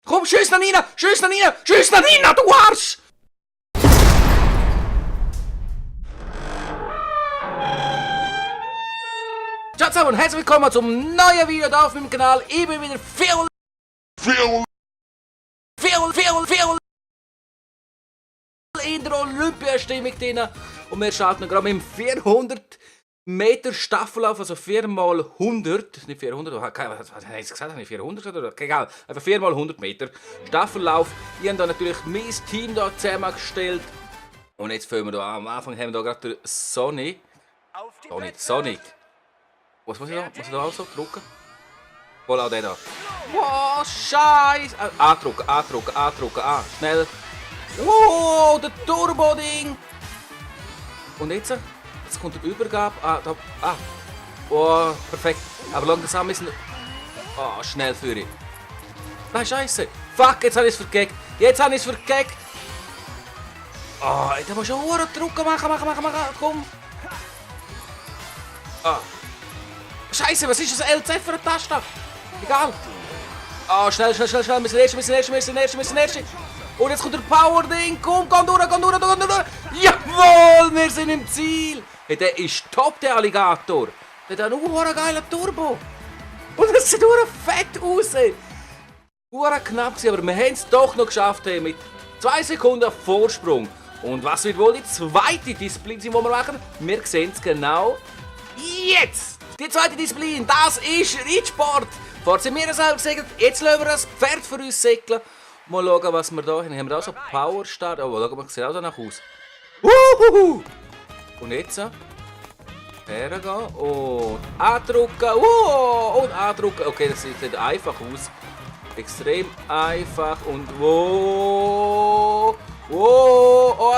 Komm, schieß ihn rein! Schieß ihn rein! Schieß ihn rein, du Arsch! Ciao zusammen und herzlich willkommen zum neuen Video hier auf meinem Kanal. Ich bin wieder viel in der Olympiastimmung drin. Und wir starten gerade mit dem 400 Meter Staffellauf, also 4x100, nicht 400, was habe ich gesagt, habe ich 400 oder? Egal, einfach 4x100 Meter Staffellauf. Ich habe da natürlich mein Team da zusammengestellt. Und jetzt fangen wir da an. Am Anfang haben wir da gerade den Sonic. Sonic. Was muss ich da? Muss ich da auch so drücken? Voilà, der da. Wow, Scheiße! Andrücken, schnell. Wow, der Turbo-Ding! Und jetzt? Jetzt kommt die Übergabe. Oh, perfekt. Aber langsam müssen. Oh, schnell für ihn. Nein, Scheiße. Fuck, jetzt habe ich es vergeckt. Oh, da muss ich schon drücken. Machen. Komm. Ah. Scheiße, was ist das LZ für eine Taste? Egal. Ah, schnell. Wir müssen erst. Und jetzt kommt der Power-Ding. Komm durch. Jawohl, wir sind im Ziel. Hey, der ist top, der Alligator. Der hat einen geilen Turbo. Und das sieht fett aus. Knapp gewesen, aber wir haben es doch noch geschafft mit 2 Sekunden Vorsprung. Und was wird wohl die zweite Disziplin sein, die wir machen? Wir sehen es genau jetzt. Die zweite Disziplin, das ist Reitsport. Vorher sind wir selber gesegelt, jetzt lassen wir das Pferd für uns segeln. Mal schauen, was wir da haben. Haben wir da so Power Start? Oh, schau mal, sieht auch danach aus. Und jetzt hergehen und andrücken. Und andrücken. Okay, das sieht einfach aus. Extrem einfach und Oh,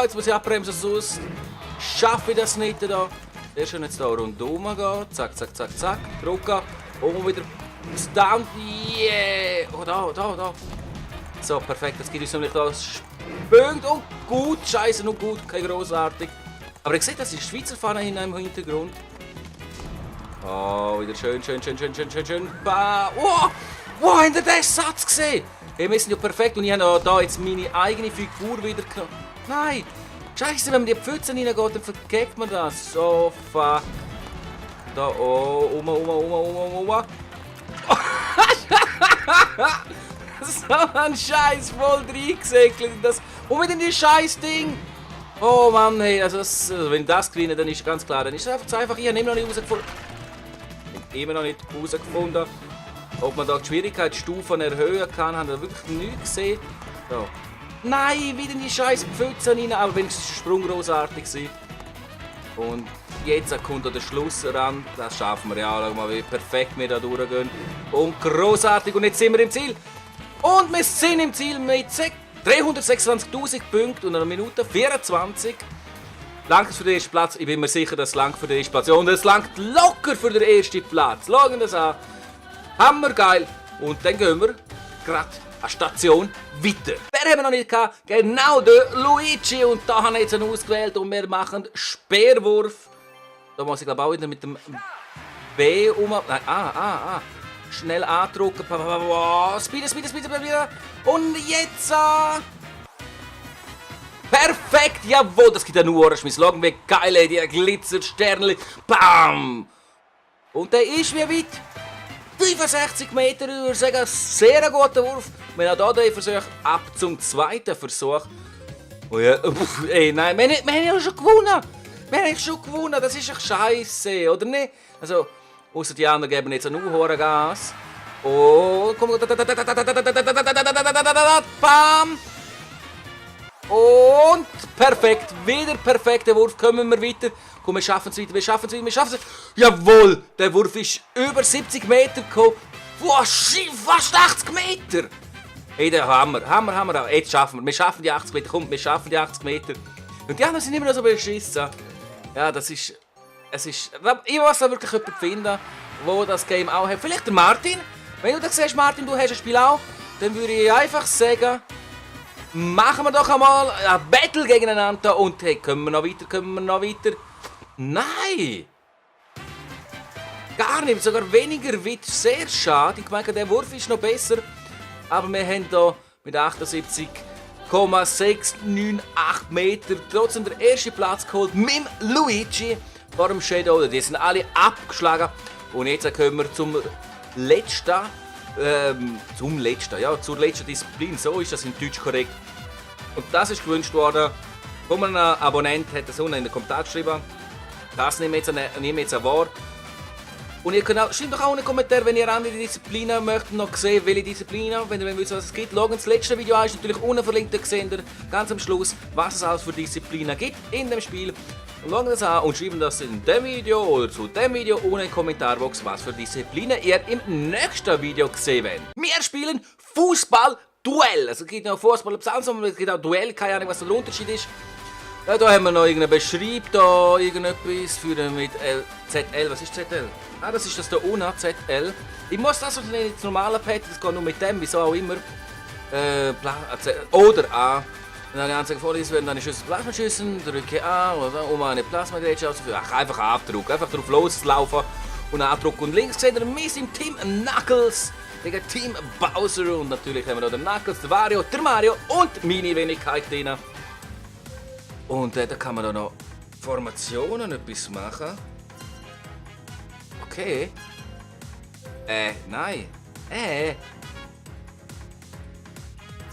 jetzt muss ich abbremsen, sonst schaffe ich das nicht da. Sehr schön jetzt hier rundherum gehen. Zack. Drücken. Und wieder Stand. Yeah. Oh, da. So, perfekt. Das gibt uns nämlich da Punkt und gut. Scheiße, noch gut. Kein grossartig. Aber ihr seht, das ist Schweizer Fahne im Hintergrund. Oh, wieder schön. Wow, habt ihr den Satz gesehen? Hey, wir sind ja perfekt und ich habe da jetzt meine eigene Figur wieder genommen. Nein! Scheiße, wenn man in die Pfütze reingeht, dann verkeckt man das. So, fuck. Da, so ein Scheiß voll reingesegelt. Und mit in die Scheiß-Ding. Oh Mann, hey, also wenn das gewinne, dann ist ganz klar, dann ist es einfach, ich habe immer noch nicht herausgefunden, ob man da die Schwierigkeitsstufen erhöhen kann. Haben wir wirklich nichts gesehen. So. Nein, wieder in die scheiß Pfütze rein, aber wenigstens war der Sprung grossartig. Und jetzt kommt der Schluss ran, das schaffen wir ja. Schau mal, wie perfekt wir da durchgehen. Und grossartig, und jetzt sind wir im Ziel. Und wir sind im Ziel mit 326.000 Punkten und einer Minute 24. Langt für den ersten Platz, ich bin mir sicher, das langt für den ersten Platz. Ja, und es langt locker für den ersten Platz. Schauen das an. Hammergeil. Und dann gehen wir gerade an Station weiter. Wer haben wir noch nicht gehabt? Genau der Luigi. Und da habe ich jetzt einen ausgewählt und wir machen Speerwurf. Da muss ich glaube auch wieder mit dem B um. Nein, Schnell andrücken. Speed. Und jetzt. Perfekt. Jawohl, das gibt einen Ohrenschmiss. Schauen, wie geil die glitzert Sternchen. Bam. Und der ist wie weit? 65 Meter, ich würde sagen, sehr guter Wurf. Wir haben hier den Versuch ab zum zweiten Versuch. Oh ja, nein, wir haben ja schon gewonnen. Das ist echt scheiße, oder nicht? Also, ausser die anderen geben jetzt einen hohen Gas. Oh, komm, bam. Und perfekt, wieder perfekter Wurf, kommen wir weiter. Komm, wir schaffen es. Jawohl, der Wurf ist über 70 Meter gekommen. Wow, fast 80 Meter. Hey, der Hammer. Jetzt schaffen wir. Wir schaffen die 80 Meter. Komm, wir schaffen die 80 Meter. Und die anderen sind immer noch so beschissen. Ja, es ist... Ich muss da wirklich jemanden finden, der das Game auch hat. Vielleicht der Martin. Wenn du das siehst, Martin, du hast ein Spiel auch, dann würde ich einfach sagen... Machen wir doch einmal ein Battle gegeneinander und hey, können wir noch weiter? Nein! Gar nicht, sogar weniger weit, sehr schade. Ich meine, der Wurf ist noch besser. Aber wir haben hier mit 78,698 Meter trotzdem den ersten Platz geholt mit dem Luigi vor dem Shadow. Die sind alle abgeschlagen. Und jetzt kommen wir zur letzten Disziplin. So ist das in Deutsch korrekt. Und das ist gewünscht worden von einem Abonnent, hat das unten in den Kommentaren geschrieben. Das nehmen wir jetzt wahr. Und ihr könnt schreibt doch auch einen Kommentar, wenn ihr andere Disziplinen möchtet noch sehen, welche Disziplinen, wenn ihr wisst, was es gibt. Schaut das letzte Video an, ist natürlich unten verlinkt, da seht ihr ganz am Schluss, was es alles für Disziplinen gibt in dem Spiel. Und schaut das an und schreibt das in dem Video oder zu dem Video unten in die Kommentarbox, was für Disziplinen ihr im nächsten Video gesehen wollt. Wir spielen Fußball-Duell. Also es gibt noch Fußball besonders, aber es gibt auch Duell, keine Ahnung, was der Unterschied ist. Ja, da haben wir noch irgendeinen Beschreib, da irgendetwas für mit ZL. Was ist ZL? Ah, das ist das da unten, ZL. Ich muss das nicht ins normale Pad, das geht nur mit dem, wieso auch immer. Oder A. Und dann habe ich vorgelesen, werden deine Schüsse Plasma schießen, drücke A, um eine Plasma-Gerätschaft auszuführen. Einfach abdrücken, einfach drauf loslaufen und abdrücken. Und links seht ihr mich im Team Knuckles gegen Team Bowser. Und natürlich haben wir noch den Knuckles, den Wario, der Mario und meine Wenigkeit drin. Und da kann man da noch Formationen etwas machen. Okay. Nein.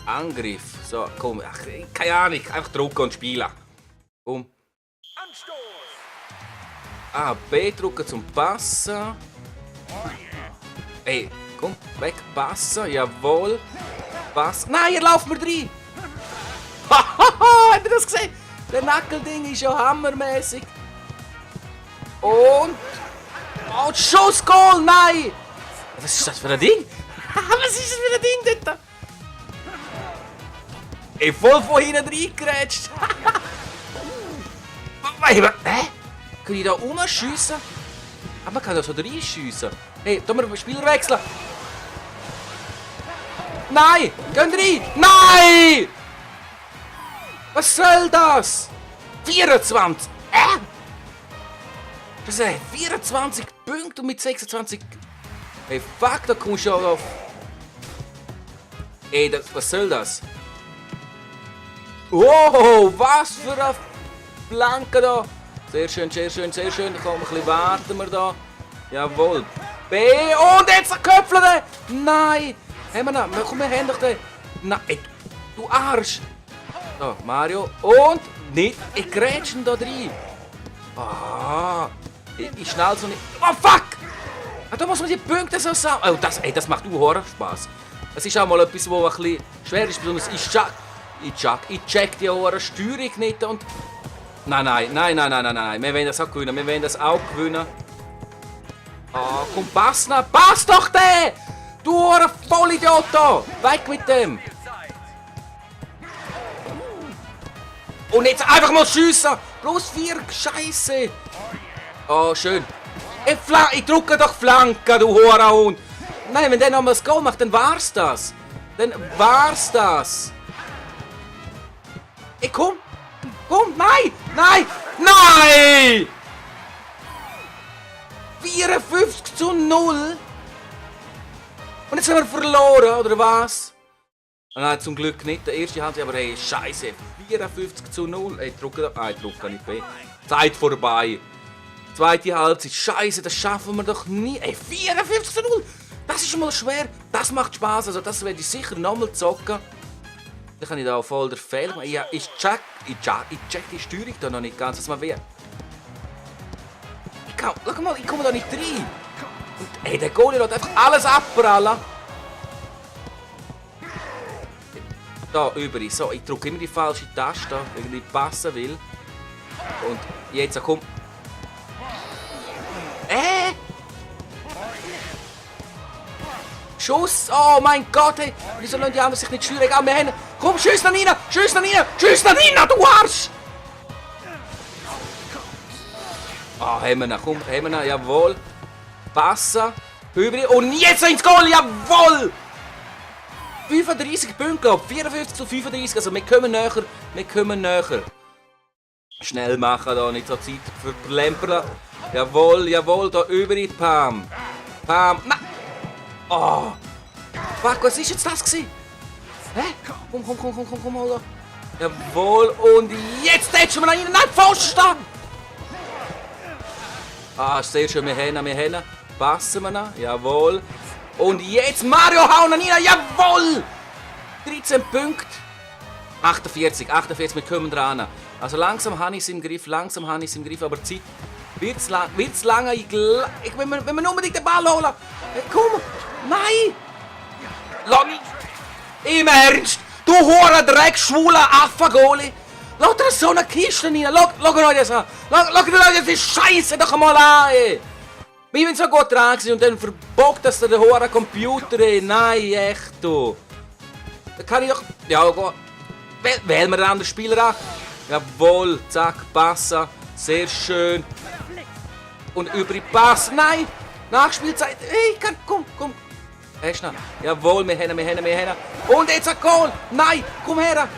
Angriff. So, komm. Ach, keine Ahnung. Einfach drücken und spielen. Komm. A, B drücken zum Passen. Ey, komm. Weg. Passen. Jawohl. Passen. Nein, ihr lauft mir rein. Hahaha, habt ihr das gesehen? Der Nackelding ist ja hammermäßig. Und... Oh, Schussgoal! Nein! Was ist das für ein Ding? Was ist das für ein Ding dort? Ey, voll von hinten reingerätscht. Hä? Kann ich da rumschiessen? Aber man kann da so reinschiessen. Hey, da müssen wir den Spieler wechseln. Nein! Gehen rein! Nein! Was soll das? 24! Das sind 24 Punkte mit 26. Hey, fuck, da kommst du ja auf. Ey, was soll das? Oh, was für eine Flanke da. Sehr schön, sehr schön, sehr schön. Da kommen wir ein bisschen warten wir da. Jawohl. B. Und jetzt ein Köpfler. Nein. Haben wir noch? Komm, wir haben doch den. Nein, du Arsch. So, Mario. Und nicht. Ich grätsch da rein. Ah. Ich schnall so nicht. Oh, fuck! Ah, da muss man die Punkte so sammeln. Oh, das macht Spaß. Das ist auch mal etwas, was ein bisschen schwer ist. Besonders ich check die Steuerung nicht. Und nein. Wir wollen das auch gewinnen. Ah, komm, pass noch. Pass doch den! Du Vollidiot da! Weg mit dem! Und jetzt einfach mal schiessen! Plus 4, Scheiße! Oh, schön. Ich drücke doch Flanke, du Hurenhund! Nein, wenn der noch mal das Goal macht, dann war's das! Ey, komm! Nein! 54:0! Und jetzt haben wir verloren, oder was? Nein, zum Glück nicht. Der erste hat aber hey, Scheiße. 54:0. Ey, drücke nicht B. Zeit vorbei. Zweite Halbzeit. Scheiße, das schaffen wir doch nie. Ey, 54:0. Das ist schon mal schwer. Das macht Spaß. Also das werde ich sicher nochmal zocken. Dann kann ich da auch voll der Fehler machen. Ja, ich check die Steuerung da noch nicht ganz. Was man will. Schau mal, ich komme da nicht rein. Und ey, der Goalie lässt einfach alles abprallen. Da über. So, ich drücke immer die falsche Taste, wenn ich passen will. Und jetzt komm. Schuss! Oh mein Gott! Hey. Wieso lassen die anderen sich nicht steuern? Egal, wir haben... Komm, schieß nach rein! Schieß nach rein, du Arsch! Ah, haben wir noch, komm, jawohl. Passen. Über. Und jetzt ins Goal, jawohl! 35 Punkte, glaube ich. 54:35. Also wir kommen näher. Schnell machen, da nicht so Zeit für Lemperle. Jawohl, da über die Pam. Nein! Oh! Fuck, was ist jetzt das gewesen? Hä? Komm, Alter. Jawohl, und jetzt tätschen wir noch rein. Nein, Pfosten! Ah, sehr schön, wir haben. Passen wir noch, jawohl. Und jetzt Mario hauen rein, jawohl! 13 Punkte. 48, wir kommen dran. Also langsam habe ich es im Griff, aber die Zeit wird's lange. Wenn wir unbedingt den Ball holen. Komm, nein! Lonny! Im Ernst! Du hure Dreck, schwuler Affengoli! Schau dir so eine Kiste rein! Schau euch das an! Schau dir die Scheiße doch mal an! Ey. Ich bin so gut dran und dann verbockt das der hure Computer! Ey. Nein, echt du! Da kann ich doch... Ja, gut. Wählen wir einen anderen Spieler an. Jawohl, zack, passen. Sehr schön. Und übrig Pass. Nein! Nachspielzeit. Hey, komm. Hast du noch? Jawohl, wir haben. Und jetzt ein Goal! Nein! Komm her!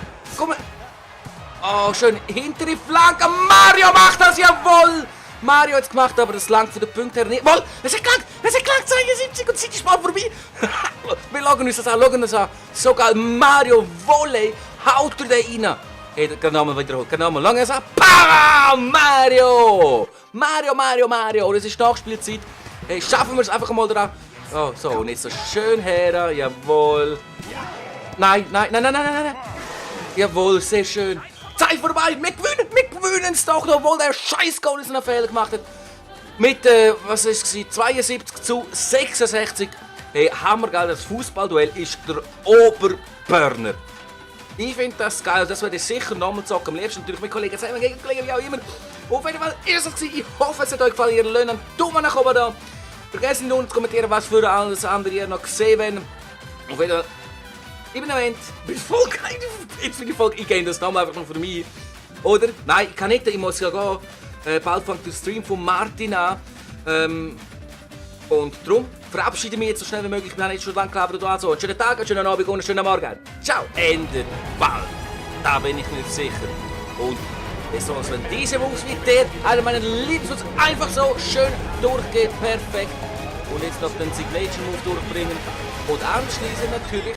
Oh, schön. Hintere Flanke. Mario macht das! Jawohl! Mario hat es gemacht, aber das langt für den Punkt her nicht. Wohl! Es hat gelangt! 72 und die Zeit ist mal vorbei! Wir schauen uns das an. So geil. Mario Volley haut er den rein. Hey, kann nochmal wiederholen. Lange es an. Bam! Mario! Und es ist Nachspielzeit. Hey, schaffen wir es einfach mal dran. Oh, so, und jetzt so schön her, jawohl. Nein. Jawohl, sehr schön. Zeit vorbei, wir gewinnen es doch, obwohl der scheiß Goal einen Fehler gemacht hat. Mit, was ist es, 72 zu 66. Hey, hammergeil, das Fußballduell ist der Oberburner. Ich finde das geil, das werde ich sicher nochmal zocken. Am liebsten natürlich mit Kollegen zusammen, gegen Kollegen wie auch immer. Auf jeden Fall ist es gewesen. Ich hoffe, es hat euch gefallen. Ihr lasst einen Daumen nach oben da. Vergesst nicht unten zu kommentieren, was für alles andere ihr noch gesehen habt. Auf jeden Fall, ich bin am Ende. Jetzt für die Folge, ich gehe das nochmal einfach noch für mich. Oder? Nein, ich kann nicht, ich muss ja gehen. Bald fängt der Stream von Martin an. Und darum verabschiede ich mich jetzt so schnell wie möglich. Wir haben jetzt schon lange gelabert. Also, einen schönen Tag, einen schönen Abend und einen schönen Morgen. Ciao, Ende bald. Da bin ich mir sicher. Und besonders wenn diese Moves wie der, einer meiner Lieblings einfach so schön durchgeht, perfekt. Und jetzt noch den Signature Move durchbringen. Und anschließend natürlich